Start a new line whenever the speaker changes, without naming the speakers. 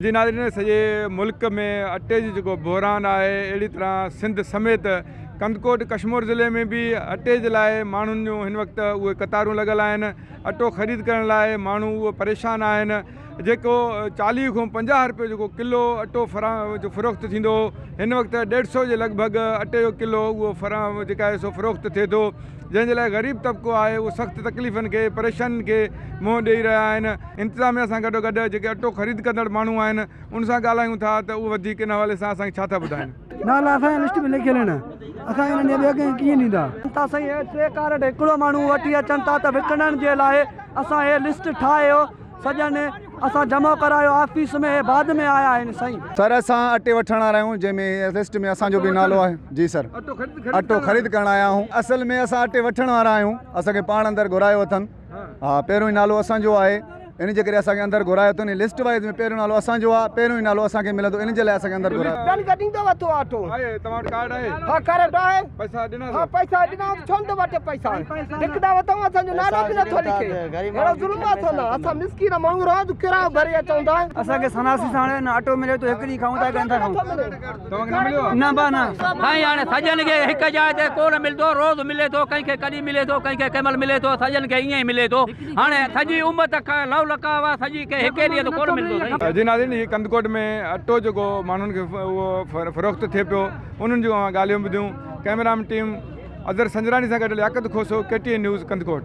جي ناظرين سڄي ملڪ ۾ اٽي جو جيڪو بحران آهي اهڙي طرح سنڌ سميت ڪنڌڪوٽ ڪشمور ضلعي ۾ به اٽي جي لاء ماڻهن جون هن وقت اهي قطارون لڳل آهن اٽو خريد ڪرڻ لاء ماڻهو اهو پريشان آهن جيڪو 40 کان 50 روپيه جيڪو ڪلو اٽو فروخت ٿيندو هو هن وقت ڏيڍ سو جي لڳ ڀڳ اٽي جو ڪلو اهو فراهم جيڪا آهي سو فروخت ٿئي ٿو جنهن جي لاء غريب طبقو آهي اهو سخت تڪليفن کي پريشانين کي منهن ڏئي رهيا آهن انتظاميا سان گڏو گڏ جيڪي اٽو خريد ڪندڙ ماڻهو آهن ان سان ڳالهايون ٿا ته اهو وڌيڪ ان حوالي سان اسان کي ڇا ٿا ٻڌائين.
نالا اسان جا لسٽ ۾ لکيل آهن اسان کي انهن جا ٻيا ڪنهن کي ڪيئن ڏيندا. ٿا سائين هي ٽي ڪارڊ هڪڙو ماڻهو وٺي اچن ٿا ته وڪڻڻ جي لاء اسان هي لسٽ ٺاهيو سڄن اسان جمع ڪرايو آفيس ۾ هي بعد ۾ آيا آهن سائين.
سر اسان اٽي وٺڻ آيا آهيون جنهن ۾ لسٽ ۾ اسان جو به نالو آهي جي سر اٽو خريد ڪرڻ آيا آهيون اصل ۾ اسان اٽي وٺڻ وارا آهيون اسان کي پاڻ اندر گهرايو اٿن ها پهريون ئي نالو اسان جو آهي ان جي ڪري اسان کي اندر گهرايو اٿن لسٽ وائز ۾ پهريون نالو اسان جو آهي پهريون ئي نالو اسان کي ملندو ان جي لاء اسان کي اندر گهرايو.
ٻين کي ڏيندو اٿو آٽو.
آهي توهان وٽ ڪارڊ آهي؟
ها ڪارڊ آهي.
پئسا ڏنا
ها پئسا ڏنا ڇو نٿو وٺي پئسا لکندا اٿئون اسان جو نالو به نٿو لکي اهڙو ظلم آهي اسان سان اسان مسڪين ماڻهو روز ڪرايو ڀري اچون ٿا.
اسان کي سناسي سان هاڻي نه اٽو ملي ٿو هڪ ڏينهن کائون ٿا هڪ ڏينهن نٿا کائون.
توهان کي نه مليو آهي؟
نه با نه.
سائين هاڻي سڄن کي هڪ جاء تي ڪو نه ملندو روز ملي ٿو ڪنهن کي ڪڏهن ملي ٿو ڪنهن کي ڪنهن مهل ملي ٿو سڄن کي ائين ئي ملي ٿو هاڻي سڄي امت کان لو لقاء آ سڄي کي هڪ ڏينهن ته ڪو نه ملندو سائين.
جي ناظرين هي ڪنڌڪوٽ ۾ اٽو جيڪو ماڻهن کي اهو فروخت ٿئي پيو انهن جون اوهان ڳالهيون ٻڌيون ڪئميرامين ٽيم اظهر سنجراڻي سان گڏ Liaquat Khoso K T N news Kandhkot.